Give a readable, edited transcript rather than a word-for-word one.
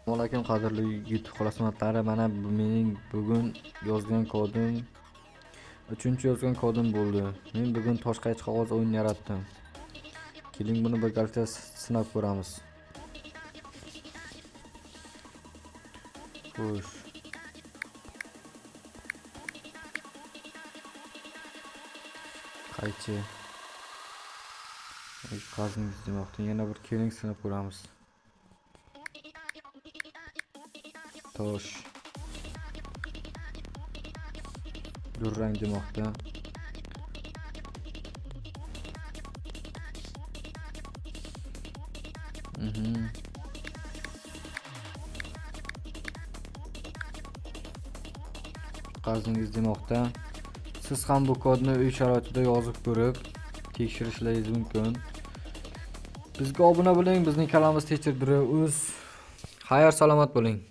Assalomu alaykum qadrli YouTube ixlosmandlari. Mana bu mening bugun yozgan kodim, 3-yozgan kodim bo'ldi. Men bugun tosh qaychi qog'oz o'yinini yaratdim. Keling buni birgalikda sinab ko'ramiz. Xo'sh. Qaychi. Qazingiz demoqda. Yana bir keling sinab ko'ramiz. Tosh. Durang demoqda. Qazingiz demoqda. Siz ham bu kodni uy sharoitida yozib ko'rib tekshirishlaringiz mumkin. Bizga obuna bo'ling, bizning kanalimiz Teacher Uz. Xayr, salomat bo'ling.